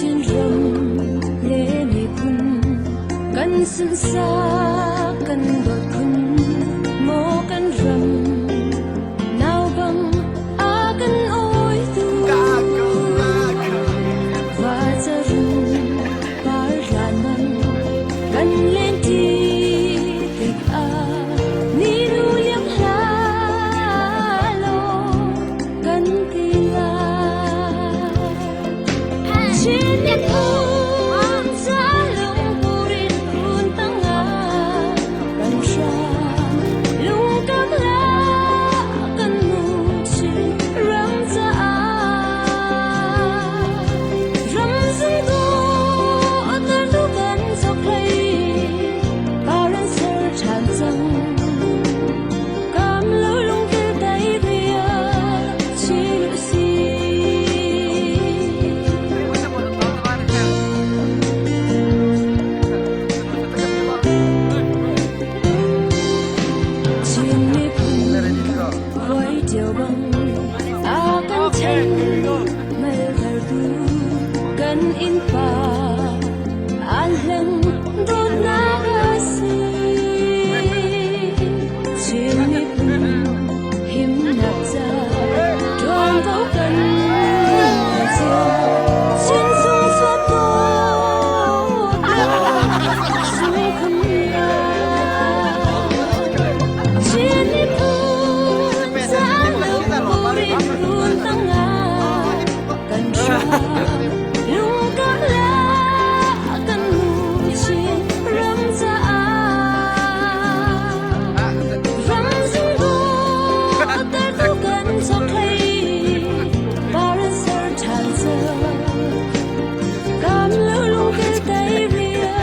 Chinram le miphun kan sunsak kan dawt khun maw kan ram nau bang a kan awitu vacarun par hlan bang kan lengṭi tikah ni nu liam hlah law kan ti lai. Chin miphun ca lungpur in phun tangah kan hram lungkam hlah kan nu Chin ram caah ram zungtu tartu kan chokhlei karan ser ṭhan cang kam lo lungkil dai ria Chin si. Chin miphun voi ṭio bang a kan ṭhen maltertu kan innpa an hleng dawtnak a si. Chin miphun himnak ca ṭuanvo kan ngei cio. Chin chung chuak dawtnak sungkhun lai. Chin miphun caan lungpur in run tangah kan hram lungkam le kan nu Chin ram caah ramzung dawt kan chokhlei baran ser ṭhan cang kam lo lungkil tei ria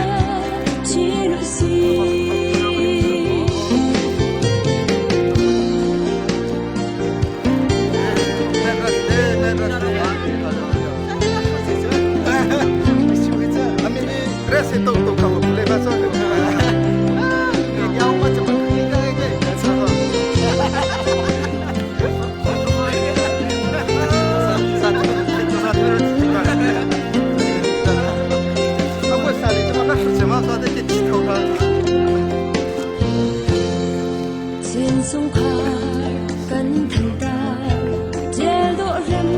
Chin si. Chin chungkhar kan thantar ṭial dawh rem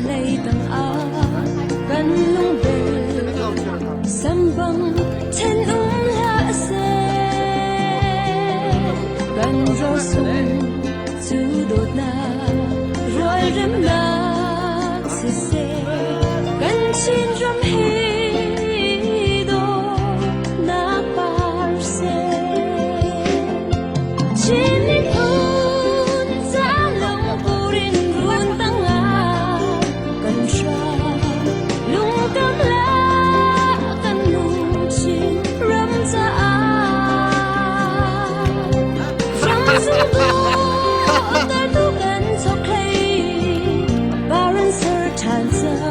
hlei tang ah kan lungbel sambang ṭhen um hlah seh kan rosung cu dawtnak rualremnak siseh kan Chin ram hi dawtnak par seh. Chin miphun ca lungpur in run tangah kan hram lungkam le kan lungthin ram caah ram zungtu tartu kan chokhlei baran ser ṭhan cang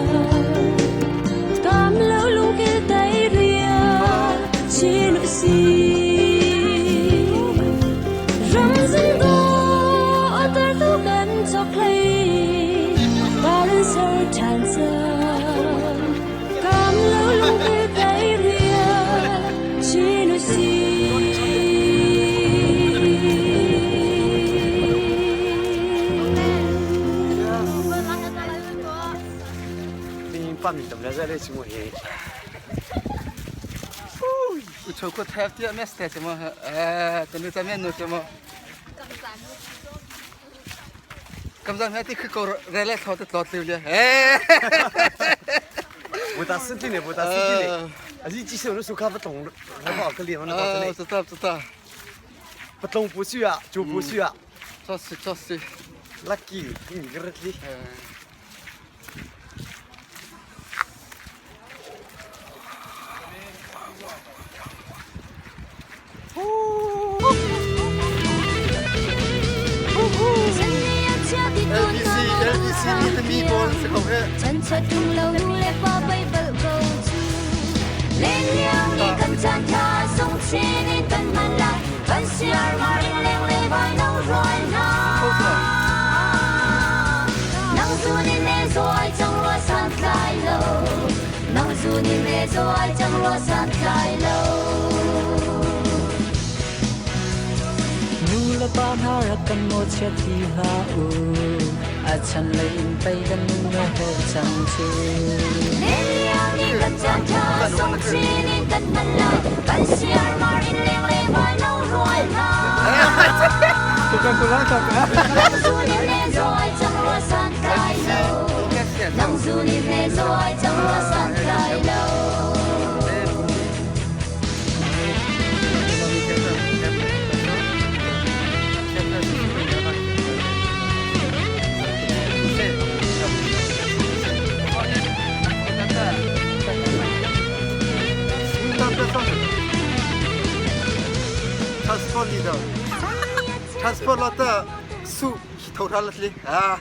kam lo lungkil tei ria Chin si ram zungtu tartu kan chokhlei baran ser ṭhan cang kam lo lungkil tei ria Chin si. Lucky, ni Nang zun in le zo ai cang rua santlai lo. Nu le pa hna rak kan mawhchiat ti hlah u. A chan lei in pei kan nun a herh cang cu. Leliang nih kan caan ṭha sung chin in kan hman lo. Kan siarmar in leng le vai lo rual hna. Nang zun in le zo ai cang rua santlai lo. Nang zun in le zo ai cang rua santlai lo. Transport leader. Transport la ta su tho tha la tli. Ah.